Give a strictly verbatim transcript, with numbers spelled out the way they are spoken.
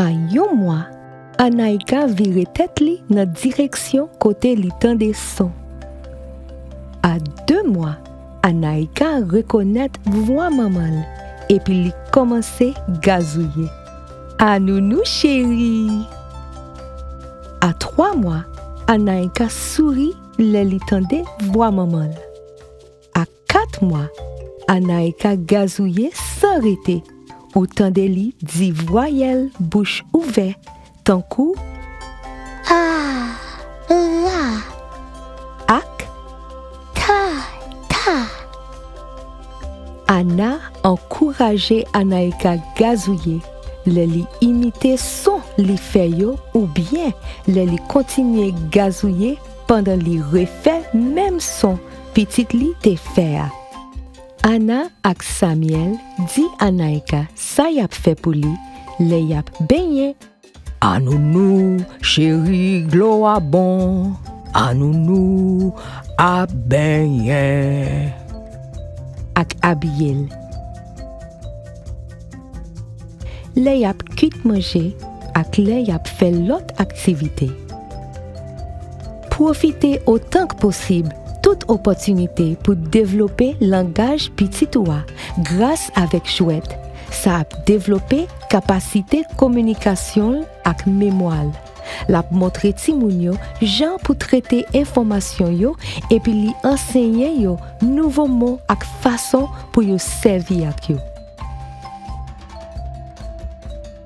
A yon mwa, Anaïka vire tèt li nan direksyon kote li tande son. A de mwa, Anaïka rekonèt vwa manman l epi li kòmanse gazouye. Anounou cheri! A twa mwa, Anaïka souri lè li tande vwa manman l. A kat mwa, Anaïka gazouye san rete. Ou tande li di vwayèl bouch ouvè, tankou a, la, ak ta, ta. Ana ankouraje Anaïka gazouye lè li imite son li fè yo oubyen lè li kontinye gazouye pandan li refè menm son pitit li te fè a. Ana ak Samuel di Anaïka sa y ap fè pou li lè y ap benyen. Anounou cheri, dlo a bon. Anounou ap benyen. Ak abiye l. Lè y ap kwit manje ak lè y ap fè lòt aktivite. Pwofite otan k posib tout opòtinite pou devlope langaj pitit ou a gras avèk jwèt. Sa ap devlope kapasite kominikasyon l ak memwa l. L ap montre timoun yo jan pou trete enfòmasyon yo epi li ansenye yo nouvo mo ak fason pou yo sèvi ak yo.